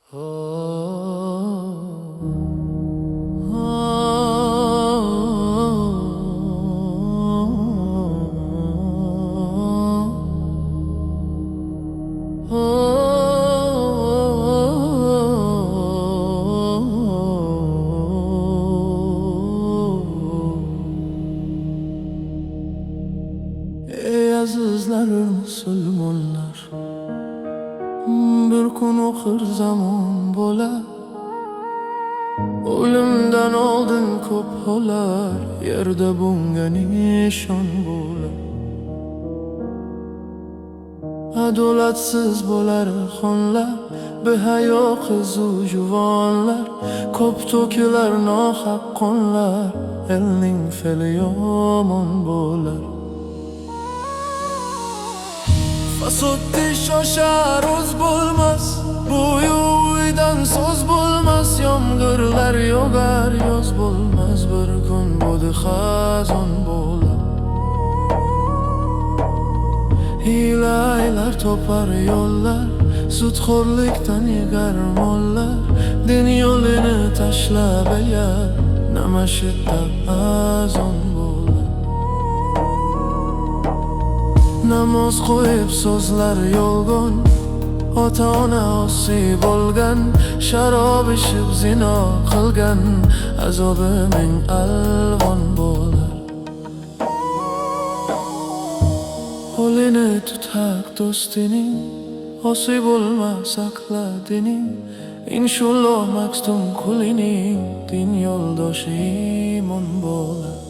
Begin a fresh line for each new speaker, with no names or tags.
Ey azizlar musulmonlar, bir kun oxir zamon bo'lar. O'limdan oldin ko'p hollar, yerda bunga nishon bo'lar. Adolatsiz bo'lar xonlar, behayo qizu juvonlar. Ko'p to'kilar nohaq qonlar, elning fe'li yomon bo'lar. Fasod shoshar, o'z bo'lmas, bu uydan so'z bo'lmas. Yomg'irlar yog'ar, yoz bo'lmas, bir kun bodi xazon bo'lar. Hiylalar topar yo'llar, sudxo'rlikdan yegar mollar. Din yo'lini tashlab ellar, namashidda azon bo'lar. Namoz qo'yib so'zlar yolg'on, ota ona osiy bo'lgan. Sharob ichib zino qilgan, azobi ming alvon bo'lar. Qo'lini tut haq do'stining, osiy bo'lma, saqla dining. Inshaalloh maqsum qulining din yo'ldoshi iymon bo'lar.